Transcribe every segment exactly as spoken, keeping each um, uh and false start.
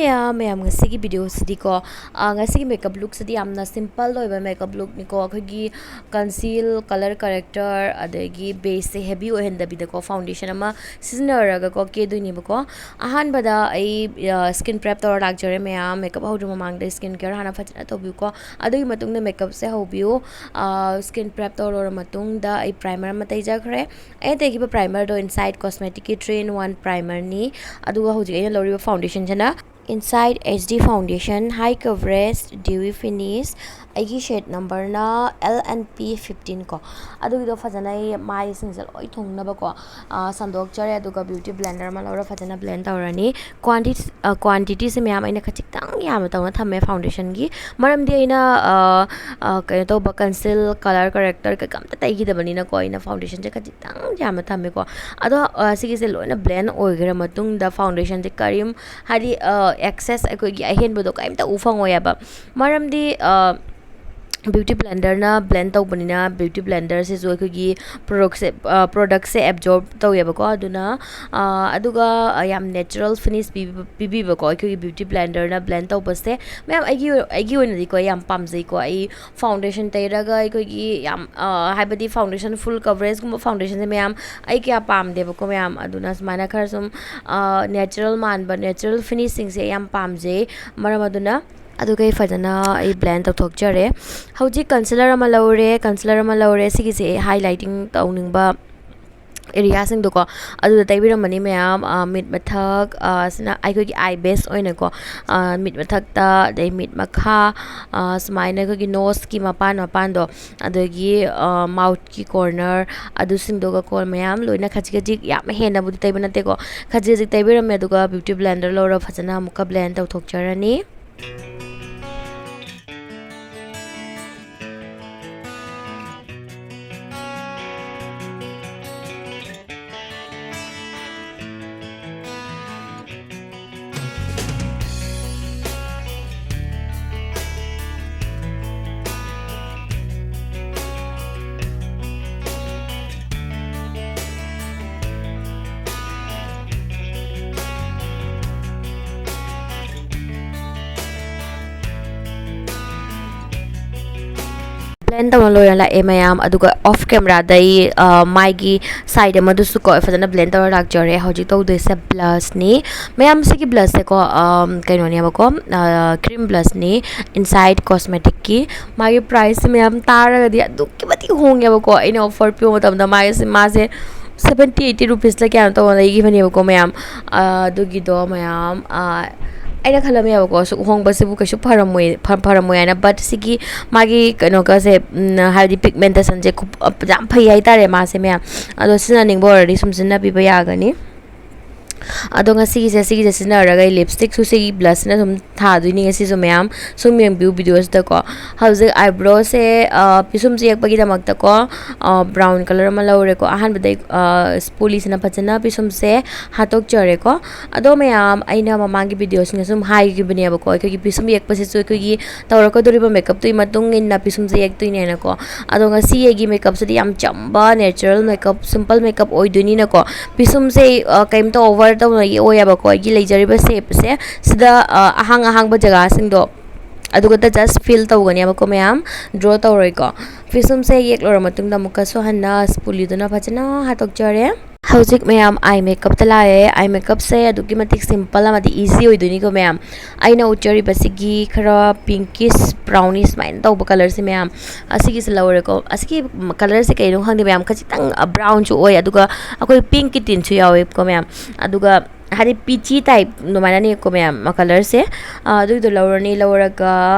ꯃꯌꯥꯝ, ꯃꯌꯥꯝ, ꯉꯁꯤꯒꯤ ꯚꯤꯗꯤꯑꯣꯁꯤꯗꯤꯀꯣ, ꯑ, ꯉꯁꯤꯒꯤ ꯃꯦꯀꯞ ꯂꯨꯛꯁꯤꯗꯤ ꯌꯥꯝꯅ ꯁꯤꯝꯄꯜ ꯑꯣꯏꯕ ꯃꯦꯀꯞ ꯂꯨꯛꯅꯤꯀꯣ꯫ ꯑꯩꯈꯣꯏꯒꯤ ꯀꯟꯁꯤꯜ, ꯀꯂꯔ ꯀꯔꯦꯛꯇꯔ, ꯑꯗꯒꯤ ꯕꯦꯁꯁꯦ ꯍꯦꯚꯤ ꯑꯣꯏꯍꯟꯗꯕꯤꯗꯀꯣ, ꯐꯥꯎꯟꯗꯦꯁꯟ ꯑꯃ ꯁꯤꯖꯤꯟꯅꯔꯒꯀꯣ ꯀꯦꯗꯣꯏꯅꯦꯕꯀꯣ꯫ ꯑꯍꯥꯟꯕꯗ ꯑꯩ, ꯑ, ꯁ꯭ꯀꯤꯟ ꯄ꯭ꯔꯦꯞ ꯇꯧꯔ ꯂꯥꯛꯆꯔꯦ ꯃꯌꯥꯝ꯫ ꯃꯦꯀꯞ ꯍꯧꯗ꯭ꯔꯤ ꯃꯃꯥꯡꯗ ꯁ꯭ꯀꯤꯟ ꯀꯦꯌꯔ ꯍꯥꯟꯅ ꯐꯖꯅ ꯇꯧꯕꯤꯌꯨꯀꯣ꯫ ꯑꯗꯨꯒꯤ ꯃꯇꯨꯡꯗ ꯃꯦꯀꯞꯁꯦ ꯍꯧꯕꯤꯌꯨ꯫ ꯑ, ꯁ꯭ꯀꯤꯟ ꯄ꯭ꯔꯦꯞ ꯇꯧꯔ ꯂꯣꯏꯔ ꯃꯇꯨꯡꯗ ꯑꯩ ꯄ꯭ꯔꯥꯏꯃꯔ ꯑꯃ ꯇꯩꯖꯈ꯭ꯔꯦ꯫ ꯑꯩꯅ ꯇꯩꯈꯤꯕ ꯄ꯭ꯔꯥꯏꯃꯔꯗꯣ ꯏꯟꯁꯥꯏꯠ ꯀꯣꯁꯃꯦꯇꯤꯛꯀꯤ ꯊ꯭ꯔꯤ ꯏꯟ ꯋꯥꯟ ꯄ꯭ꯔꯥꯏꯃꯔꯅꯤ꯫ ꯑꯗꯨꯒ ꯍꯧꯖꯤꯛ ꯑꯩꯅ ꯂꯧꯔꯤꯕ ꯐꯥꯎꯟꯗꯦꯁꯟꯁꯤꯅ ꯏꯟꯁꯥꯏꯠ ꯑꯩꯆ ꯗꯤ ꯐꯥꯎꯟꯗꯦꯁꯟ, ꯍꯥꯏ ꯀꯕꯔꯦꯖ, ꯗ꯭ꯌꯨꯋꯤ ꯐꯤꯅꯤꯁ꯫ ꯑꯩꯒꯤ ꯁꯦꯠ ꯅꯝꯕꯔꯅ ꯑꯦꯜ ꯑꯦꯟ ꯄꯤ ꯐꯤꯐꯇꯤꯟ ꯀꯣ꯫ ꯑꯗꯨꯒꯤꯗꯣ ꯐꯖꯅ ꯑꯩ ꯃꯥꯏꯁꯤꯡꯁꯦ ꯂꯣꯏ ꯊꯨꯡꯅꯕꯀꯣ, ꯑ, ꯁꯟꯗꯣꯛꯆꯔꯦ꯫ ꯑꯗꯨꯒ ꯕ꯭ꯌꯨꯇꯤ ꯕ꯭ꯂꯦꯟꯗꯔ ꯑꯃ ꯂꯧꯔ ꯐꯖꯅ ꯕ꯭ꯂꯦꯟ ꯇꯧꯔꯅꯤ꯫ ꯀ꯭ꯋꯥꯟꯇꯤ-, ꯑ, ꯀ꯭ꯋꯥꯟꯇꯤꯇꯤꯁꯦ ꯃꯌꯥꯝ ꯑꯩꯅ ꯈꯖꯤꯛꯇꯪ ꯌꯥꯝꯅ ꯇꯧꯅ ꯊꯝꯃꯦ ꯐꯥꯎꯟꯗꯦꯁꯟꯒꯤ꯫ ꯃꯔꯝꯗꯤ ꯑꯩꯅ, ꯑ, ꯑ, ꯀꯩꯅꯣ ꯇꯧꯕ, ꯀꯟꯁꯤꯜ, ꯀꯂꯔ ꯀꯔꯦꯛꯇꯔ ꯀꯩꯀꯥ ꯑꯝꯇ ꯇꯩꯈꯤꯗꯕꯅꯤꯅꯀꯣ, ꯑꯩꯅ ꯐꯥꯎꯟꯗꯦꯁꯟꯁꯦ ꯈꯖꯤꯛꯇꯪ ꯌꯥꯝꯅ ꯊꯝꯃꯦꯀꯣ꯫ ꯑꯗꯣ, ꯑ, ꯁꯤꯒꯤꯁꯦ ꯂꯣꯏꯅ ꯕ꯭ꯂꯦꯟ ꯑꯣꯏꯈ꯭ꯔ ꯃꯇꯨꯡꯗ ꯐꯥꯎꯟꯗꯦꯁꯟꯁꯦ ꯀꯔꯤꯝ, ꯍꯥꯏꯗꯤ, ꯑ, ꯑꯦꯛꯁꯦꯁ ꯑꯩꯈꯣꯏꯒꯤ ꯑꯍꯦꯟꯕꯗꯣ ꯀꯔꯤꯝꯇ ꯎ ꯐꯪꯉꯣꯏꯑꯕ꯫ ꯃꯔꯝꯗꯤ, ꯑ, ꯕ꯭ꯌꯨꯇꯤ ꯕ꯭ꯂꯦꯟꯗꯔꯅ ꯕ꯭ꯂꯦꯟ ꯇꯧꯕꯅꯤꯅ ꯕ꯭ꯌꯨꯇꯤ ꯕ꯭ꯂꯦꯟꯗꯔꯁꯤꯁꯨ ꯑꯩꯈꯣꯏꯒꯤ ꯄ꯭ꯔꯣꯗꯛꯁꯦ, ꯑ, ꯄ꯭ꯔꯣꯗꯛꯁꯦ ꯑꯦꯕꯖꯣꯔꯕ ꯇꯧꯋꯦꯕꯀꯣ꯫ ꯑꯗꯨꯅ, ꯑ, ꯑꯗꯨꯒ, ꯑ, ꯌꯥꯝ ꯅꯦꯆꯔꯦꯜ ꯐꯤꯅꯤꯁ ꯄꯤꯕꯤꯕ-, ꯄꯤꯕꯤꯕꯀꯣ ꯑꯩꯈꯣꯏꯒꯤ ꯕ꯭ꯌꯨꯇꯤ ꯕ꯭ꯂꯦꯟꯗꯔꯅ ꯕ꯭ꯂꯦꯟ ꯇꯧꯕꯁꯦ꯫ ꯃꯌꯥꯝ, ꯑꯩꯒꯤ ꯑꯣꯏ-, ꯑꯩꯒꯤ ꯑꯣꯏꯅꯗꯤꯀꯣ ꯌꯥꯝ ꯄꯥꯝꯖꯩꯀꯣ꯫ ꯑꯩ ꯐꯥꯎꯟꯗꯦꯁꯟ ꯇꯩꯔꯒ ꯑꯩꯈꯣꯏꯒꯤ ꯌꯥꯝ, ꯑ, ꯍꯥꯏꯕꯗꯤ ꯐꯥꯎꯟꯗꯦꯁꯟ ꯐꯨꯜ ꯀꯕꯔꯦꯖꯀꯨꯝꯕ ꯐꯥꯎꯟꯗꯦꯁꯟꯁꯦ ꯃꯌꯥꯝ ꯑꯩ ꯀꯌꯥ ꯄꯥꯝꯗꯦꯕꯀꯣ ꯃꯌꯥꯝ꯫ ꯑꯗꯨꯅ ꯁꯨꯃꯥꯏꯅ ꯈꯔ ꯁꯨꯝ, ꯑ, ꯅꯦꯆꯔꯦꯜ ꯃꯥꯟꯕ, ꯅꯦꯆꯔꯦꯜ ꯐꯤꯅꯤꯁꯤꯡꯁꯦ ꯑꯩ ꯌꯥꯝ ꯄꯥꯝꯖꯩ꯫ ꯃꯔꯝ ꯑꯗꯨꯅ ꯑꯗꯨꯒ ꯑꯩ ꯐꯖꯅ ꯑꯩ ꯕ꯭ꯂꯦꯟ ꯇꯧꯊꯣꯛꯆꯔꯦ꯫ ꯍꯧꯖꯤꯛ ꯀꯟꯁꯤꯂꯔ ꯑꯃ ꯂꯧꯔꯦ꯫ ꯀꯟꯁꯤꯂꯔ ꯑꯃ ꯂꯧꯔꯦ꯫ ꯁꯤꯒꯤꯁꯦ ꯑꯩ ꯍꯥꯏꯂꯥꯏꯇꯤꯡ ꯇꯧꯅꯤꯡꯕ ꯑꯦꯔꯤꯌꯥꯁꯤꯡꯗꯣꯀꯣ, ꯑꯗꯨꯗ ꯇꯩꯕꯤꯔꯝꯕꯅꯤ ꯃꯌꯥꯝ꯫ ꯑ, ꯃꯤꯠ ꯃꯊꯛ, ꯑ, ꯁꯤꯅ ꯑꯩꯈꯣꯏꯒꯤ ꯑꯥꯏ ꯕꯦꯁ ꯑꯣꯏꯅꯀꯣ, ꯑ, ꯃꯤꯠ ꯃꯊꯛꯇ, ꯑꯗꯩ ꯃꯤꯠ ꯃꯈꯥ, ꯑ, ꯁꯨꯃꯥꯏꯅ ꯑꯩꯈꯣꯏꯒꯤ ꯅꯣꯁꯀꯤ ꯃꯄꯥꯟ ꯃꯄꯥꯟꯗꯣ, ꯑꯗꯒꯤ, ꯑ, ꯃꯥꯎꯠꯀꯤ ꯀꯣꯔꯅꯔ, ꯑꯗꯨꯁꯤꯡꯗꯨꯒꯀꯣ ꯃꯌꯥꯝ ꯂꯣꯏꯅ ꯈꯖꯤꯛ ꯈꯖꯤꯛ, ꯌꯥꯝ ꯍꯦꯟꯅꯕꯨꯗꯤ ꯇꯩꯕ ꯅꯠꯇꯦꯀꯣ, ꯈꯖꯤꯛ ꯈꯖꯤꯛ ꯇꯩꯕꯤꯔꯝꯃꯦ꯫ ꯑꯗꯨꯒ ꯕ꯭ꯌꯨꯇꯤ ꯕ꯭ꯂꯦꯟꯗꯔ ꯂꯧꯔ ꯐꯖꯅ ꯑꯃꯨꯛꯀ ꯕ꯭ꯂꯦꯟ ꯇꯧꯊꯣꯛꯆꯔꯅꯤ꯫ ꯕ꯭ꯂꯦꯟ ꯇꯧꯅ ꯂꯣꯏꯔ ꯂꯥꯛꯑꯦ ꯃꯌꯥꯝ꯫ ꯑꯗꯨꯒ ꯑꯣꯐ ꯀꯦꯃꯦꯔꯥꯗ ꯑꯩ, ꯑ, ꯃꯥꯏꯒꯤ ꯁꯥꯏꯗ ꯑꯃꯗꯨꯁꯨ ꯀꯣ ꯐꯖꯅ ꯕ꯭ꯂꯦꯟ ꯇꯧꯔ ꯂꯥꯛꯆꯔꯦ꯫ ꯍꯧꯖꯤꯛ ꯇꯧꯗꯣꯏꯁꯦ ꯕ꯭ꯂꯁꯅꯤ ꯃꯌꯥꯝ꯫ ꯁꯤꯒꯤ ꯕ꯭ꯂꯁꯁꯦꯀꯣ, ꯑꯝ, ꯀꯩꯅꯣꯅꯦꯕꯀꯣ, ꯑ, ꯀ꯭ꯔꯤꯝ ꯕ꯭ꯂꯁꯅꯤ, ꯏꯟꯁꯥꯏꯠ ꯀꯣꯁꯃꯦꯇꯤꯛꯀꯤ꯫ ꯃꯥꯒꯤ ꯄ꯭ꯔꯥꯏꯁꯁꯦ ꯃꯌꯥꯝ ꯇꯥꯔꯒꯗꯤ ꯑꯗꯨꯛꯀꯤ ꯃꯇꯤꯛ ꯍꯣꯡꯉꯦꯕꯀꯣ꯫ ꯑꯩꯅ ꯑꯣꯐꯔ ꯄꯤꯕ ꯃꯇꯝꯗ ꯃꯥꯒꯤꯁꯦ, ꯃꯥꯁꯦ ꯁꯕꯦꯟꯇꯤ ꯑꯩꯠꯇꯤ ꯔꯨꯄꯤꯁꯇ ꯀꯌꯥꯅꯣ ꯇꯧꯕ ꯂꯩꯈꯤꯕꯅꯦꯕꯀꯣ ꯃꯌꯥꯝ꯫ ꯑ, ꯑꯗꯨꯒꯤꯗꯣ ꯃꯌꯥꯝ, ꯑ, ꯑꯩꯅ ꯈꯜꯂꯝꯃꯦꯕꯀꯣ, ꯑꯁꯨꯛ ꯍꯣꯡꯕꯁꯤꯕꯨ ꯀꯩꯁꯨ ꯐꯔꯝꯃꯣꯏ, ꯐ-, ꯐꯔꯝꯃꯣꯏ ꯍꯥꯏꯅ꯫ But ꯁꯤꯒꯤ ꯃꯥꯒꯤ ꯀꯩꯅꯣꯒꯁꯦ, ꯎꯝ, ꯍꯥꯏꯕꯗꯤ ꯄꯤꯒꯃꯦꯟꯇꯦꯁꯟꯁꯦ ꯈꯨꯞ-, ꯌꯥꯝ ꯐꯩ ꯍꯥꯏꯇꯥꯔꯦ ꯃꯥꯁꯦ ꯃꯌꯥꯝ꯫ ꯑꯗꯣ ꯁꯤꯖꯤꯟꯅꯅꯤꯡꯕ ꯑꯣꯏꯔꯗꯤ ꯁꯨꯝ ꯁꯤꯖꯤꯟꯅꯕꯤꯕ ꯌꯥꯒꯅꯤ꯫ ꯑꯗꯣ ꯉꯁꯤꯒꯤꯁꯦ ꯁꯤꯒꯤꯁꯦ ꯁꯤꯖꯤꯟꯅꯔꯒ ꯑꯩ ꯂꯤꯞꯁꯇꯤꯛꯁꯨ ꯁꯤꯒꯤ ꯕ꯭ꯂꯁꯁꯤꯅ ꯁꯨꯝ ꯊꯥꯗꯣꯏꯅꯤ ꯉꯁꯤꯁꯨ ꯃꯌꯥꯝ꯫ ꯁꯨꯝ ꯌꯦꯡꯕꯤꯌꯨ ꯚꯤꯗꯤꯑꯣꯁꯤꯗꯀꯣ꯫ ꯍꯧꯖꯤꯛ ꯑꯥꯏꯕ꯭ꯔꯣꯁꯦ, ꯑ, ꯄꯤꯁꯨꯝꯁꯦ ꯌꯦꯛꯄꯒꯤꯗꯃꯛꯇꯀꯣ, ꯑ, ꯕ꯭ꯔꯥꯎꯟ ꯀꯂꯔ ꯑꯃ ꯂꯧꯔꯦꯀꯣ꯫ ꯑꯍꯥꯟꯕꯗ ꯑꯩ, ꯑ, ꯁ꯭ꯄꯨꯂꯤꯁꯤꯅ ꯐꯖꯅ ꯄꯤꯁꯨꯝꯁꯦ ꯍꯥꯠꯇꯣꯛꯆꯔꯦꯀꯣ꯫ ꯑꯗꯣ ꯃꯌꯥꯝ, ꯑꯩꯅ ꯃꯃꯥꯡꯒꯤ ꯚꯤꯗꯤꯑꯣꯁꯤꯡꯗ ꯁꯨꯝ ꯍꯥꯏꯈꯤꯕꯅꯦꯕꯀꯣ, ꯑꯩꯈꯣꯏꯒꯤ ꯄꯤꯁꯨꯝ ꯌꯦꯛꯄꯁꯤꯁꯨ ꯑꯩꯈꯣꯏꯒꯤ ꯇꯧꯔꯛꯀꯗꯧꯔꯤꯕ ꯃꯦꯀꯞꯇꯨꯒꯤ ꯃꯇꯨꯡ ꯏꯟꯅ ꯄꯤꯁꯨꯝꯁꯦ ꯌꯦꯛꯇꯣꯏꯅꯦꯅꯀꯣ꯫ ꯑꯗꯣ ꯉꯁꯤ ꯑꯩꯒꯤ ꯃꯦꯀꯞꯁꯤꯗꯤ ꯌꯥꯝ ꯆꯝꯕ natural makeup, simple makeup ꯑꯣꯏꯗꯣꯏꯅꯤꯅꯀꯣ꯫ ꯄꯤꯁꯨꯝꯁꯦ, ꯑ, ꯀꯩꯝꯇ ꯑꯣꯚꯔ ꯇꯧꯅꯒꯤ ꯑꯣꯏꯌꯦꯕꯀꯣ꯫ ꯑꯩꯒꯤ ꯂꯩꯖꯔꯤꯕ ꯁꯦꯞꯁꯦ ꯁꯤꯗ, ꯑ, ꯑꯍꯥꯡ ꯑꯍꯥꯡꯕ ꯖꯒꯥꯁꯤꯡꯗꯣ ꯑꯗꯨꯒ just fill ꯇꯧꯒꯅꯦꯕꯀꯣ ꯃꯌꯥꯝ, ꯗ꯭ꯔꯣ ꯇꯧꯔꯣꯏꯀꯣ꯫ ꯄꯤꯁꯨꯝꯁꯦ ꯌꯦꯛꯂꯣꯏꯔ ꯃꯇꯨꯡꯗ ꯑꯃꯨꯛꯀꯁꯨ ꯍꯟꯅ ꯁ꯭ꯄꯨꯂꯤꯗꯨꯅ ꯐꯖꯅ ꯍꯥꯠꯇꯣꯛꯆꯔꯦ꯫ ꯍꯧꯖꯤꯛ ꯃꯌꯥꯝ ꯑꯥꯏ ꯃꯦꯀꯞꯇ ꯂꯥꯛꯑꯦ꯫ ꯑꯥꯏ ꯃꯦꯀꯞꯁꯦ ꯑꯗꯨꯛꯀꯤ ꯃꯇꯤꯛ ꯁꯤꯝꯄꯜ ꯑꯃꯗꯤ ꯏꯖꯤ ꯑꯣꯏꯗꯣꯏꯅꯤꯀꯣ ꯃꯌꯥꯝ꯫ ꯑꯩꯅ ꯎꯠꯆꯔꯤꯕꯁꯤꯒꯤ ꯈꯔ ꯄꯤꯡꯀꯤꯁ ꯕ꯭ꯔꯥꯎꯅꯤ ꯁꯨꯃꯥꯏꯅ ꯇꯧꯕ ꯀꯂꯔꯁꯦ ꯃꯌꯥꯝ, ꯑꯁꯤꯒꯤꯁꯦ ꯂꯧꯔꯦꯀꯣ꯫ ꯑꯁꯤꯒꯤ ꯀꯂꯔꯁꯦ ꯀꯩꯅꯣ ꯈꯪꯗꯦ ꯃꯌꯥꯝ, ꯈꯖꯤꯛꯇꯪ ꯕ꯭ꯔꯥꯎꯟꯁꯨ ꯑꯣꯏ, ꯑꯗꯨꯒ ꯑꯩꯈꯣꯏ ꯄꯤꯡꯀꯤ ꯇꯤꯟꯁꯨ ꯌꯥꯎꯋꯦꯕꯀꯣ ꯃꯌꯥꯝ꯫ ꯑꯗꯨꯒ ꯍꯥꯏꯗꯤ ꯄꯤꯆꯤ ꯇꯥꯏꯞ ꯑꯗꯨꯃꯥꯏꯅꯅꯦꯀꯣ ꯃꯌꯥꯝ ꯀꯂꯔꯁꯦ꯫ ꯑꯗꯨꯒꯤꯗꯣ ꯂꯧꯔꯅꯤ꯫ ꯂꯧꯔꯒ,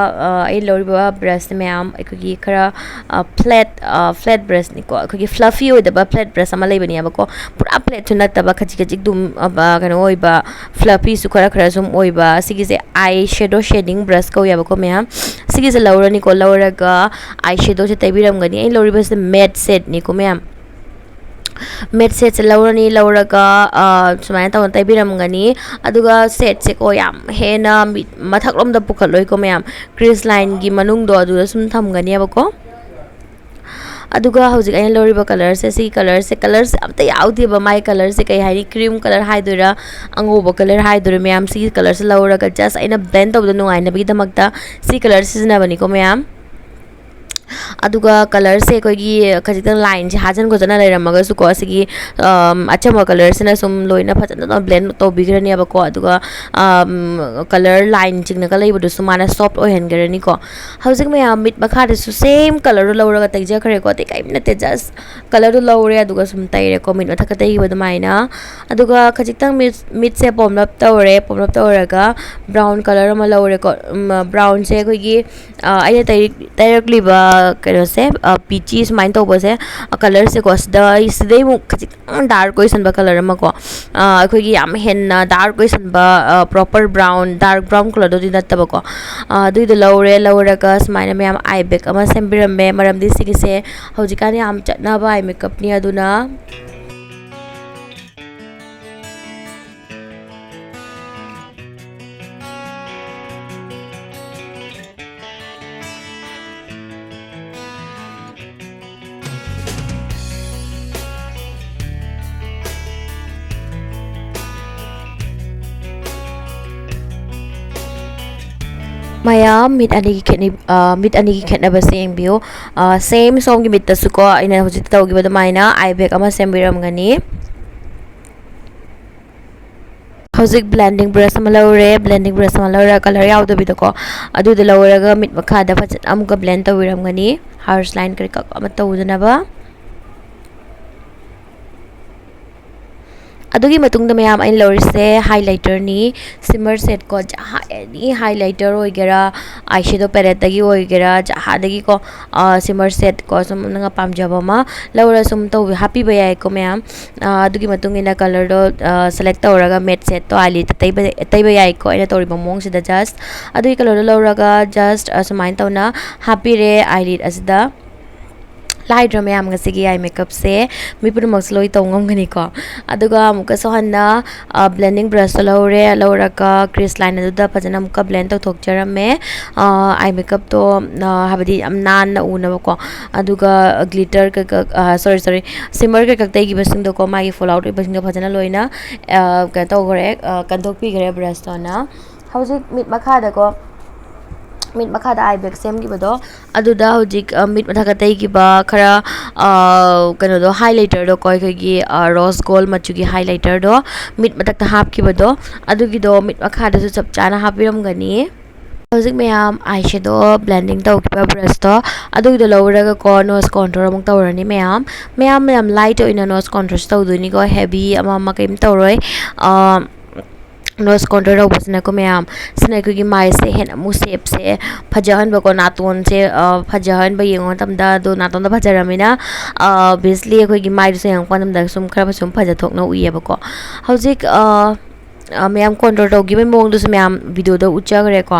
ꯑ, ꯑꯩ ꯂꯧꯔꯤꯕ ꯕ꯭ꯔꯁꯁꯦ ꯃꯌꯥꯝ ꯑꯩꯈꯣꯏꯒꯤ ꯈꯔ, ꯑ, ꯐ꯭ꯂꯦꯠ, ꯑ, ꯐ꯭ꯂꯦꯠ ꯕ꯭ꯔꯁꯅꯤꯀꯣ꯫ ꯑꯩꯈꯣꯏꯒꯤ ꯐ꯭ꯂꯐꯤ ꯑꯣꯏꯗꯕ ꯐ꯭ꯂꯦꯠ ꯕ꯭ꯔꯁ ꯑꯃ ꯂꯩꯕꯅꯦꯕꯀꯣ꯫ ꯄꯨꯔꯥ ꯐ꯭ꯂꯦꯠꯁꯨ ꯅꯠꯇꯕ, ꯈꯖꯤꯛ ꯈꯖꯤꯛ ꯑꯗꯨꯝ, ꯑ, ꯀꯩꯅꯣ ꯑꯣꯏꯕ, ꯐ꯭ꯂꯐꯤꯁꯨ ꯈꯔ ꯈꯔ ꯁꯨꯝ ꯑꯣꯏꯕ꯫ ꯁꯤꯒꯤꯁꯦ ꯑꯥꯏ ꯁꯦꯗꯣ ꯁꯦꯗꯤꯡ ꯕ꯭ꯔꯁ ꯀꯧꯋꯦꯕꯀꯣ ꯃꯌꯥꯝ꯫ ꯁꯤꯒꯤꯁꯦ ꯂꯧꯔꯅꯤꯀꯣ꯫ ꯂꯧꯔꯒ ꯑꯥꯏ ꯁꯦꯗꯣꯁꯦ ꯇꯩꯕꯤꯔꯝꯒꯅꯤ꯫ ꯑꯩꯅ ꯂꯧꯔꯤꯕꯁꯦ ꯃꯦꯠ ꯁꯦꯠꯅꯤꯀꯣ ꯃꯌꯥꯝ꯫ ꯃꯦꯠ ꯁꯦꯠꯁꯦ ꯂꯧꯔꯅꯤ꯫ ꯂꯧꯔꯒ, ꯑ, ꯁꯨꯃꯥꯏꯅ ꯇꯧꯅ ꯇꯩꯕꯤꯔꯝꯒꯅꯤ꯫ ꯑꯗꯨꯒ ꯁꯦꯠꯁꯦꯀꯣ ꯌꯥꯝ ꯍꯦꯟꯅ ꯃꯤ-, ꯃꯊꯛꯂꯣꯝꯗ ꯄꯨꯈꯠꯂꯣꯏꯀꯣ ꯃꯌꯥꯝ꯫ ꯀ꯭ꯔꯤꯁ ꯂꯥꯏꯟꯒꯤ ꯃꯅꯨꯡꯗꯣ ꯑꯗꯨꯗ ꯁꯨꯝ ꯊꯝꯒꯅꯦꯕꯀꯣ꯫ ꯑꯗꯨꯒ ꯍꯧꯖꯤꯛ ꯑꯩꯅ ꯂꯧꯔꯤꯕ ꯀꯂꯔꯁꯦ, ꯁꯤꯒꯤ ꯀꯂꯔꯁꯦ, ꯀꯂꯔꯁꯦ ꯑꯝꯇ ꯌꯥꯎꯗꯦꯕ꯫ ꯃꯥꯏ ꯀꯂꯔꯁꯦ ꯀꯩ ꯍꯥꯏꯅꯤ, ꯀ꯭ꯔꯤꯝ ꯀꯂꯔ ꯍꯥꯏꯗꯣꯏꯔꯥ, ꯑꯉꯧꯕ ꯀꯂꯔ ꯍꯥꯏꯗꯣꯏꯔꯥ ꯃꯌꯥꯝ꯫ ꯁꯤꯒꯤ ꯀꯂꯔꯁꯦ ꯂꯧꯔꯒ just ꯑꯩꯅ ꯕ꯭ꯂꯦꯟ ꯇꯧꯕꯗ ꯅꯨꯡꯉꯥꯏꯅꯕꯒꯤꯗꯃꯛꯇ ꯁꯤ ꯀꯂꯔ ꯁꯤꯖꯤꯟꯅꯕꯅꯤꯀꯣ ꯃꯌꯥꯝ꯫ ꯑꯗꯨꯒ ꯀꯂꯔꯁꯦ ꯑꯩꯈꯣꯏꯒꯤ ꯈꯖꯤꯛꯇꯪ ꯂꯥꯏꯟꯁꯦ ꯍꯥꯖꯟ ꯈꯣꯠꯆꯟꯅ ꯂꯩꯔꯝꯃꯒꯁꯨꯀꯣ, ꯑꯁꯤꯒꯤ ꯑꯆꯝꯕ ꯀꯂꯔꯁꯤꯅ ꯁꯨꯝ ꯂꯣꯏꯅ ꯐꯖꯅ ꯕ꯭ꯂꯦꯟ ꯇꯧꯕꯤꯈ꯭ꯔꯅꯦꯕꯀꯣ꯫ ꯑꯗꯨꯒ ꯀꯂꯔ ꯂꯥꯏꯟ ꯆꯤꯡꯅꯒ ꯂꯩꯕꯗꯨꯁꯨ ꯃꯥꯅ ꯁꯣꯐ ꯑꯣꯏꯍꯟꯈ꯭ꯔꯅꯤꯀꯣ꯫ ꯍꯧꯖꯤꯛ ꯃꯌꯥꯝ ꯃꯤꯠ ꯃꯈꯥꯗꯁꯨ ꯁꯦꯝ ꯀꯂꯔꯗꯣ ꯂꯧꯔꯒ ꯇꯩꯖꯈ꯭ꯔꯦꯀꯣ, ꯑꯇꯩ ꯀꯔꯤꯝ ꯅꯠꯇꯦ, ꯖꯁ ꯀꯂꯔꯗꯣ ꯂꯧꯔꯦ ꯑꯗꯨꯒ ꯁꯨꯝ ꯇꯩꯔꯦꯀꯣ, ꯃꯤꯠ ꯃꯊꯛꯇ ꯇꯩꯈꯤꯕ ꯑꯗꯨꯃꯥꯏꯅ꯫ ꯑꯗꯨꯒ ꯈꯖꯤꯛꯇꯪ ꯃꯤꯠ ꯃꯤꯠꯁꯦ ꯄꯣꯝꯂꯞ ꯇꯧꯔꯦ꯫ ꯄꯣꯝꯂꯞ ꯇꯧꯔꯒ ꯕ꯭ꯔꯥꯎꯟ ꯀꯂꯔ ꯑꯃ ꯂꯧꯔꯦꯀꯣ꯫ ꯕ꯭ꯔꯥꯎꯟꯁꯦ ꯑꯩꯈꯣꯏꯒꯤ ꯑꯩꯅ ꯇꯩꯔꯛꯂꯤꯕ ꯀꯩꯅꯣꯁꯦ, ꯄꯤꯆꯤ ꯁꯨꯃꯥꯏꯅ ꯇꯧꯕꯁꯦ, ꯀꯂꯔꯁꯦꯀꯣ, ꯁꯤꯗ ꯁꯤꯗꯩ ꯑꯃꯨꯛ ꯈꯖꯤꯛꯇꯪ ꯗꯥꯔꯛ ꯑꯣꯏꯁꯟꯕ ꯀꯂꯔ ꯑꯃꯀꯣ, ꯑꯩꯈꯣꯏꯒꯤ ꯌꯥꯝ ꯍꯦꯟꯅ ꯗꯥꯔꯛ ꯑꯣꯏꯁꯟꯕ, ꯄ꯭ꯔꯣꯄꯔ ꯕ꯭ꯔꯥꯎꯟ, ꯗꯥꯔꯛ ꯕ꯭ꯔꯥꯎꯟ ꯀꯂꯔꯗꯨꯗꯤ ꯅꯠꯇꯕꯀꯣ꯫ ꯑꯗꯨꯏꯗꯣ ꯂꯧꯔꯦ꯫ ꯂꯧꯔꯒ ꯁꯨꯃꯥꯏꯅ ꯃꯌꯥꯝ ꯑꯥꯏ ꯕꯦꯛ ꯑꯃ ꯁꯦꯝꯕꯤꯔꯝꯃꯦ, ꯃꯔꯝꯗꯤ ꯁꯤꯒꯤꯁꯦ ꯍꯧꯖꯤꯛꯀꯥꯟ ꯌꯥꯝ ꯆꯠꯅꯕ ꯑꯥꯏ ꯃꯦꯀꯞꯅꯤ꯫ ꯑꯗꯨꯅ ꯃꯌꯥꯝ ꯃꯤꯠ ꯑꯅꯤꯒꯤ ꯈꯦꯠꯅ-, ꯑ, ꯃꯤꯠ ꯑꯅꯤꯒꯤ ꯈꯦꯠꯅꯕꯁꯦ ꯌꯦꯡꯕꯤꯌꯨ꯫ ꯑ, ꯁꯦꯝ ꯁꯣꯝꯒꯤ ꯃꯤꯠꯇꯁꯨꯀꯣ, ꯑꯩꯅ ꯍꯧꯖꯤꯛ ꯇꯧꯈꯤꯕ ꯑꯗꯨꯃꯥꯏꯅ ꯑꯥꯏ ꯕꯦꯛ ꯑꯃ ꯁꯦꯝꯕꯤꯔꯝꯒꯅꯤ꯫ ꯍꯧꯖꯤꯛ ꯕ꯭ꯂꯦꯟꯗꯤꯡ ꯕ꯭ꯔꯁ ꯑꯃ ꯂꯧꯔꯦ꯫ ꯕ꯭ꯂꯦꯟꯗꯤꯡ ꯕ꯭ꯔꯁ ꯑꯃ ꯂꯧꯔꯒ ꯀꯂꯔ ꯌꯥꯎꯗꯕꯤꯗꯀꯣ, ꯑꯗꯨꯗꯣ ꯂꯧꯔꯒ ꯃꯤꯠ ꯃꯈꯥꯗ ꯐꯖꯅ ꯑꯃꯨꯛꯀ ꯕ꯭ꯂꯦꯟ ꯇꯧꯕꯤꯔꯝꯒꯅꯤ꯫ ꯍꯥꯔꯁ ꯂꯥꯏꯟ ꯀꯔꯤ ꯀꯔꯥ ꯑꯃ ꯇꯧꯗꯅꯕ꯫ ꯑꯗꯨꯒꯤ ꯃꯇꯨꯡꯗ ꯃꯌꯥꯝ ꯑꯩꯅ ꯂꯧꯔꯤꯁꯦ ꯍꯥꯏꯂꯥꯏꯇꯔꯅꯤ, ꯁꯤꯃꯔ ꯁꯦꯠꯀꯣ, ꯖꯍꯥ ꯑꯦꯅꯤ ꯍꯥꯏꯂꯥꯏꯇꯔ ꯑꯣꯏꯒꯦꯔꯥ, ꯑꯥꯏ ꯁꯦꯗꯣ ꯄꯦꯂꯦꯠꯇꯒꯤ ꯑꯣꯏꯒꯦꯔꯥ, ꯖꯍꯥꯗꯒꯤꯀꯣ, ꯁꯤꯃꯔ ꯁꯦꯠꯀꯣ, ꯁꯨꯝ ꯅꯪꯅ ꯄꯥꯝꯖꯕ ꯑꯃ ꯂꯧꯔ ꯁꯨꯝ ꯇꯧꯕꯤ-, ꯍꯥꯞꯄꯤꯕ ꯌꯥꯏꯀꯣ ꯃꯌꯥꯝ꯫ ꯑꯗꯨꯒꯤ ꯃꯇꯨꯡ ꯏꯟꯅ ꯀꯂꯔꯗꯣ ꯁꯦꯂꯦꯛ ꯇꯧꯔꯒ ꯃꯦꯠ ꯁꯦꯠꯇꯣ ꯑꯥꯏꯂꯤꯠꯇ ꯇꯩꯕ, ꯇꯩꯕ ꯌꯥꯏꯀꯣ, ꯑꯩꯅ ꯇꯧꯔꯤꯕ ꯃꯑꯣꯡꯁꯤꯗ꯫ ꯖꯁ ꯑꯗꯨꯒꯤ ꯀꯂꯔꯗꯣ ꯂꯧꯔꯒ ꯖꯁ ꯑꯁꯨꯃꯥꯏꯅ ꯇꯧꯅ ꯍꯥꯞꯄꯤꯔꯦ ꯑꯥꯏꯂꯤꯠ ꯑꯁꯤꯗ꯫ ꯂꯥꯏꯗ꯭ꯔ ꯃꯌꯥꯝ, ꯉꯁꯤꯒꯤ ꯑꯥꯏ ꯃꯦꯀꯞꯁꯦ ꯃꯤ ꯄꯨꯝꯅꯃꯛꯁꯨ ꯂꯣꯏ ꯇꯧ ꯉꯝꯒꯅꯤꯀꯣ꯫ ꯑꯗꯨꯒ ꯑꯃꯨꯛꯀꯁꯨ ꯍꯟꯅ, ꯑ, ꯕ꯭ꯂꯦꯟꯗꯤꯡ ꯕ꯭ꯔꯁꯇꯣ ꯂꯧꯔꯦ, ꯂꯧꯔꯒ ꯀ꯭ꯔꯤꯁ ꯂꯥꯏꯟ ꯑꯗꯨꯗ ꯐꯖꯅ ꯑꯃꯨꯛꯀ ꯕ꯭ꯂꯦꯟ ꯇꯧꯊꯣꯛꯆꯔꯝꯃꯦ꯫ ꯑ, ꯑꯥꯏ ꯃꯦꯀꯞꯇꯣ, ꯑ, ꯍꯥꯏꯕꯗꯤ ꯌꯥꯝ ꯅꯥꯟꯅ ꯎꯅꯕꯀꯣ꯫ ꯑꯗꯨꯒ ꯒ꯭ꯂꯤꯇꯔ ꯀꯩꯀꯛ, ꯑ, ꯁꯣꯔꯤ, ꯁꯣꯔꯤ, ꯁꯤꯃꯔ ꯀꯩꯀꯛ ꯇꯩꯈꯤꯕꯁꯤꯡꯗꯣꯀꯣ, ꯃꯥꯒꯤ ꯐꯣꯜ ꯑꯥꯎꯠ ꯑꯣꯏꯕꯁꯤꯡꯗꯣ ꯐꯖꯅ ꯂꯣꯏꯅ, ꯑ, ꯀꯩꯅꯣ ꯇꯧꯈ꯭ꯔꯦ, ꯑ, ꯀꯟꯊꯣꯛꯄꯤꯈ꯭ꯔꯦ ꯕ꯭ꯔꯁꯇꯨꯅ꯫ ꯍꯧꯖꯤꯛ ꯃꯤꯠ ꯃꯈꯥꯗꯀꯣ, ꯃꯤꯠ ꯃꯈꯥꯗ ꯑꯥꯏ ꯕꯦꯛ ꯁꯦꯝꯈꯤꯕꯗꯣ, ꯑꯗꯨꯗ ꯍꯧꯖꯤꯛ ꯃꯤꯠ ꯃꯊꯛꯇ ꯇꯩꯈꯤꯕ ꯈꯔ ꯀꯩꯅꯣꯗꯣ, ꯍꯥꯏꯂꯥꯏꯇꯔꯗꯣꯀꯣ, ꯑꯩꯈꯣꯏꯒꯤ ꯔꯣꯁ ꯒꯣꯜ ꯃꯆꯨꯒꯤ ꯍꯥꯏꯂꯥꯏꯇꯔꯗꯣ ꯃꯤꯠ ꯃꯊꯛꯇ ꯍꯥꯞꯈꯤꯕꯗꯣ, ꯑꯗꯨꯒꯤꯗꯣ ꯃꯤꯠ ꯃꯈꯥꯗꯁꯨ ꯆꯞ ꯆꯥꯅ ꯍꯥꯞꯄꯤꯔꯝꯒꯅꯤ꯫ ꯍꯧꯖꯤꯛ ꯃꯌꯥꯝ ꯑꯥꯏ ꯁꯦꯗꯣ ꯕ꯭ꯂꯦꯟꯗꯤꯡ ꯇꯧꯈꯤꯕ ꯕ꯭ꯔꯁꯇꯣ, ꯑꯗꯨꯒꯤꯗꯣ ꯂꯧꯔꯒꯀꯣ ꯅꯣꯁ ꯀꯣꯟꯇꯨꯔ ꯑꯃꯨꯛ ꯇꯧꯔꯅꯤ ꯃꯌꯥꯝ꯫ ꯃꯌꯥꯝ ꯃꯌꯥꯝ ꯂꯥꯏꯠ ꯑꯣꯏꯅ ꯅꯣꯁ ꯀꯣꯟꯇꯨꯔꯁꯨ ꯇꯧꯗꯣꯏꯅꯤꯀꯣ, ꯍꯦꯚꯤ ꯑꯃ ꯑꯃ ꯀꯔꯤꯝ ꯇꯧꯔꯣꯏ꯫ ꯅꯣꯁ ꯀꯣꯟꯇꯨꯔ ꯇꯧꯕꯁꯤꯅꯀꯣ ꯃꯌꯥꯝ, ꯁꯤꯅ ꯑꯩꯈꯣꯏꯒꯤ ꯃꯥꯏꯁꯦ ꯍꯦꯟꯅ ꯑꯃꯨꯛ ꯁꯦꯞꯁꯦ ꯐꯖꯍꯟꯕꯀꯣ, ꯅꯥꯇꯣꯟꯁꯦ ꯐꯖꯍꯟꯕ ꯌꯦꯡꯕ ꯃꯇꯝꯗ꯫ ꯑꯗꯣ ꯅꯥꯇꯣꯟꯗ ꯐꯖꯔꯕꯅꯤꯅ, ꯑꯣꯕꯤꯌꯁꯂꯤ ꯑꯩꯈꯣꯏꯒꯤ ꯃꯥꯏꯗꯨꯁꯨ ꯌꯦꯡꯉꯛꯄ ꯃꯇꯝꯗ ꯁꯨꯝ ꯈꯔ ꯁꯨꯝ ꯐꯖꯊꯣꯛꯅ ꯎꯏꯌꯦꯕꯀꯣ꯫ ꯍꯧꯖꯤꯛ ꯃꯌꯥꯝ ꯀꯣꯟꯇꯨꯔ ꯇꯧꯈꯤꯕꯒꯤ ꯃꯑꯣꯡꯗꯨꯁꯨ ꯃꯌꯥꯝ ꯚꯤꯗꯤꯑꯣꯗ ꯎꯠꯆꯈ꯭ꯔꯦꯀꯣ꯫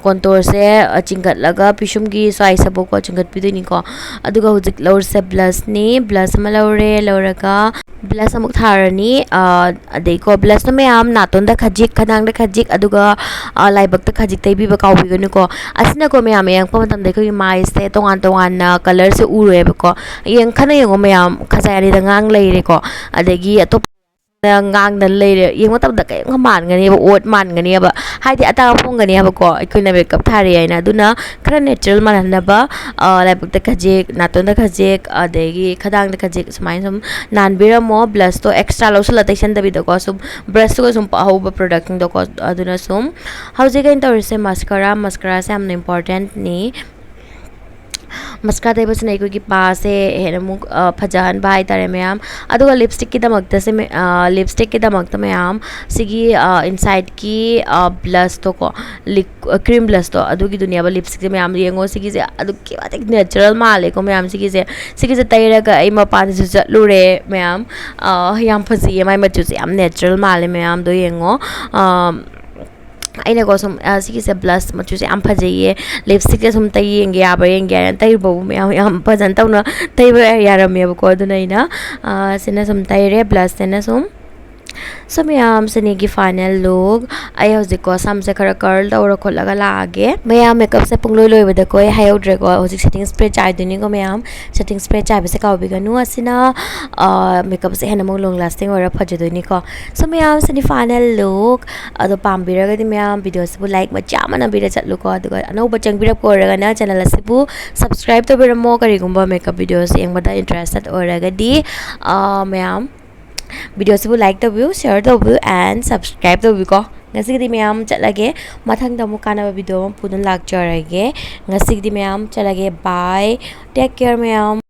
ꯀꯣꯟꯇꯨꯔꯁꯦ ꯆꯤꯡꯈꯠꯂꯒ ꯄꯤꯁꯨꯝꯒꯤ ꯁ꯭ꯋꯥꯏꯁꯤꯐꯥꯎꯀꯣ ꯆꯤꯡꯈꯠꯄꯤꯗꯣꯏꯅꯤꯀꯣ꯫ ꯑꯗꯨꯒ ꯍꯧꯖꯤꯛ ꯂꯧꯔꯤꯁꯦ ꯕ꯭ꯂꯁꯅꯤ, ꯕ꯭ꯂꯁ ꯑꯃ ꯂꯧꯔꯦ, ꯂꯧꯔꯒ ꯕ꯭ꯂꯁ ꯑꯃꯨꯛ ꯊꯥꯔꯅꯤ꯫ ꯑꯗꯩꯀꯣ, ꯕ꯭ꯂꯁꯇꯣ ꯃꯌꯥꯝ ꯅꯥꯇꯣꯟꯗ ꯈꯖꯤꯛ, ꯈꯗꯥꯡꯗ ꯈꯖꯤꯛ, ꯑꯗꯨꯒ ꯂꯥꯏꯕꯛꯇ ꯈꯖꯤꯛ ꯇꯩꯕꯤꯕ ꯀꯥꯎꯕꯤꯒꯅꯨꯀꯣ꯫ ꯑꯁꯤꯅꯀꯣ ꯃꯌꯥꯝ ꯌꯦꯡꯉꯛꯄ ꯃꯇꯝꯗ ꯑꯩꯈꯣꯏꯒꯤ ꯃꯥꯏꯁꯦ ꯇꯣꯉꯥꯟ ꯇꯣꯉꯥꯟꯅ ꯀꯂꯔꯁꯦ ꯎꯔꯣꯏꯕꯀꯣ꯫ ꯌꯦꯡ-, ꯈꯟꯅ ꯌꯦꯡꯉꯣ ꯃꯌꯥꯝ, ꯈꯖꯥꯏ ꯑꯅꯤꯗ ꯉꯥꯡ ꯂꯩꯔꯦꯀꯣ꯫ ꯑꯗꯒꯤ ꯑꯇꯣꯞꯄ ꯉꯥꯡꯗꯅ ꯂꯩꯔꯦ꯫ ꯌꯦꯡꯕ ꯃꯇꯝꯗ ꯀꯔꯤꯝ ꯃꯥꯟꯒꯅꯦꯕ, ꯑꯣꯠ ꯃꯥꯟꯒꯅꯦꯕ, ꯍꯥꯏꯗꯤ ꯑꯇꯥꯡꯕ ꯐꯣꯡꯒꯅꯦꯕꯀꯣ ꯑꯩꯈꯣꯏꯅ ꯃꯦꯀꯞ ꯊꯥꯔꯦ ꯍꯥꯏꯅ꯫ ꯑꯗꯨꯅ ꯈꯔ ꯅꯦꯆꯔꯦꯜ ꯃꯥꯟꯍꯟꯅꯕ, ꯂꯥꯏꯕꯛꯇ ꯈꯖꯤꯛ, ꯅꯥꯇꯣꯟꯗ ꯈꯖꯤꯛ, ꯑꯗꯒꯤ ꯈꯗꯥꯡꯗ ꯈꯖꯤꯛ, ꯁꯨꯃꯥꯏꯅ ꯁꯨꯝ ꯅꯥꯟꯕꯤꯔꯝꯃꯣ꯫ ꯕ꯭ꯂꯁꯇꯣ ꯑꯦꯛꯁꯇ꯭ꯔꯥ ꯂꯧꯁꯤꯜꯂ ꯇꯩꯁꯟꯗꯕꯤꯗꯀꯣ, ꯁꯨꯝ ꯕ꯭ꯔꯁꯇꯨꯒ ꯁꯨꯝ ꯄꯛꯍꯧꯕ ꯄ꯭ꯔꯗꯛꯁꯤꯡꯗꯣꯀꯣ꯫ ꯑꯗꯨꯅ ꯁꯨꯝ ꯍꯧꯖꯤꯛ ꯑꯩꯅ ꯇꯧꯔꯤꯁꯦ ꯃꯁꯀꯔꯥ꯫ ꯃꯁꯀꯔꯥꯁꯦ ꯌꯥꯝꯅ ꯏꯝꯄꯣꯔꯇꯦꯟꯠꯅꯤ꯫ ꯃꯁꯀꯥꯔꯥ ꯇꯩꯕꯁꯤꯅ ꯑꯩꯈꯣꯏꯒꯤ ꯄꯥꯁꯦ ꯍꯦꯟꯅ ꯑꯃꯨꯛ ꯐꯖꯍꯟꯕ ꯍꯥꯏꯇꯥꯔꯦ ꯃꯌꯥꯝ꯫ ꯑꯗꯨꯒ ꯂꯤꯞꯁꯇꯤꯛꯀꯤꯗꯃꯛꯇꯁꯦ, ꯂꯤꯞꯁꯇꯤꯛꯀꯤꯗꯃꯛꯇ ꯃꯌꯥꯝ, ꯁꯤꯒꯤ ꯏꯟꯁꯥꯏꯠꯀꯤ ꯕ꯭ꯂꯁꯇꯣꯀꯣ, ꯀ꯭ꯔꯤꯝ ꯕ꯭ꯂꯁꯇꯣ, ꯑꯗꯨꯒꯤꯗꯨꯅꯦꯕ ꯂꯤꯞꯁꯇꯤꯛꯁꯦ ꯃꯌꯥꯝ꯫ ꯌꯦꯡꯉꯣ, ꯁꯤꯒꯤꯁꯦ ꯑꯗꯨꯛꯀꯤ ꯃꯇꯤꯛ ꯅꯦꯆꯔꯦꯜ ꯃꯥꯜꯂꯦꯀꯣ ꯃꯌꯥꯝ꯫ ꯁꯤꯒꯤꯁꯦ, ꯁꯤꯒꯤꯁꯦ ꯇꯩꯔꯒ ꯑꯩ ꯃꯄꯥꯟꯗꯁꯨ ꯆꯠꯂꯨꯔꯦ ꯃꯌꯥꯝ꯫ ꯌꯥꯝ ꯐꯖꯩꯌꯦ ꯃꯥꯏ ꯃꯆꯨꯁꯦ, ꯌꯥꯝ ꯅꯦꯆꯔꯦꯜ ꯃꯥꯜꯂꯦ ꯃꯌꯥꯝꯗꯣ ꯌꯦꯡꯉꯣ꯫ ꯑꯩꯅꯀꯣ ꯁꯨꯝ, ꯁꯤꯒꯤꯁꯦ ꯕ꯭ꯂꯁ ꯃꯆꯨꯁꯦ ꯌꯥꯝ ꯐꯖꯩꯌꯦ, ꯂꯤꯞꯁꯇꯤꯛꯁꯦ ꯁꯨꯝ ꯇꯩ ꯌꯦꯡꯒꯦ, ꯌꯥꯕ꯭ꯔꯥ ꯌꯦꯡꯒꯦ ꯍꯥꯏꯅ ꯇꯩꯔꯨꯕꯕꯨ ꯃꯌꯥꯝ ꯌꯥꯝ ꯐꯖꯅ ꯇꯧꯅ ꯇꯩꯕ ꯌꯥꯔꯝꯃꯦꯕꯀꯣ꯫ ꯑꯗꯨꯅ ꯑꯩꯅ ꯁꯤꯅ ꯁꯨꯝ ꯇꯩꯔꯦ, ꯕ꯭ꯂꯁꯁꯤꯅ ꯁꯨꯝ꯫ So ꯃꯌꯥꯝ, ꯁꯤꯅꯤꯒꯤ final look꯫ ꯑꯩ ꯍꯧꯖꯤꯛꯀꯣ ꯁꯝꯁꯦ ꯈꯔ curl ꯇꯧꯔ ꯈꯣꯠꯂꯒ ꯂꯥꯛꯑꯒꯦ꯫ ꯃꯌꯥꯝ, makeupꯁꯦ ꯄꯨꯡꯂꯣꯏ ꯂꯣꯏꯕꯗꯀꯣ ꯑꯩ ꯍꯥꯏꯍꯧꯗ꯭ꯔꯦꯀꯣ, ꯍꯧꯖꯤꯛ setting spray ꯆꯥꯏꯗꯣꯏꯅꯤꯀꯣ ꯃꯌꯥꯝ꯫ Setting spray ꯆꯥꯏꯕꯁꯦ ꯀꯥꯎꯕꯤꯒꯅꯨ꯫ ꯑꯁꯤꯅ, ꯑ, makeupꯁꯦ ꯍꯦꯟꯅ ꯑꯃꯨꯛ long lasting ꯑꯣꯏꯔ ꯐꯖꯗꯣꯏꯅꯤꯀꯣ꯫ So ꯃꯌꯥꯝ, ꯁꯤꯅꯤ final look꯫ ꯑꯗꯣ ꯄꯥꯝꯕꯤꯔꯒꯗꯤ ꯃꯌꯥꯝ videoꯁꯤꯕꯨ like ꯃꯆꯥ ꯑꯃ ꯅꯝꯕꯤꯔ ꯆꯠꯂꯨꯀꯣ꯫ ꯑꯗꯨꯒ ꯑꯅꯧꯕ ꯆꯪꯕꯤꯔꯛꯄ ꯑꯣꯏꯔꯒꯅ channel ꯑꯁꯤꯕꯨ subscribe ꯇꯧꯕꯤꯔꯝꯃꯣ, ꯀꯔꯤꯒꯨꯝꯕ makeup videoꯁ ꯌꯦꯡꯕꯗ interested ꯑꯣꯏꯔꯒꯗꯤ꯫ ꯑ, ꯃꯌꯥꯝ, videoꯁꯤꯕꯨ like ꯇꯧꯕꯤꯌꯨ, share ꯇꯧꯕꯤꯌꯨ and subscribe ꯇꯧꯕꯤꯌꯨꯀꯣ꯫ ꯉꯁꯤꯒꯤꯗꯤ ꯃꯌꯥꯝ ꯆꯠꯂꯒꯦ, ꯃꯊꯪꯗ ꯑꯃꯨꯛ ꯀꯥꯟꯅꯕ video ꯑꯃ ꯄꯨꯗꯨꯅ ꯂꯥꯛꯆꯔꯒꯦ꯫ ꯉꯁꯤꯒꯤꯗꯤ ꯃꯌꯥꯝ ꯆꯠꯂꯒꯦ, bye, take care ꯃꯌꯥꯝ꯫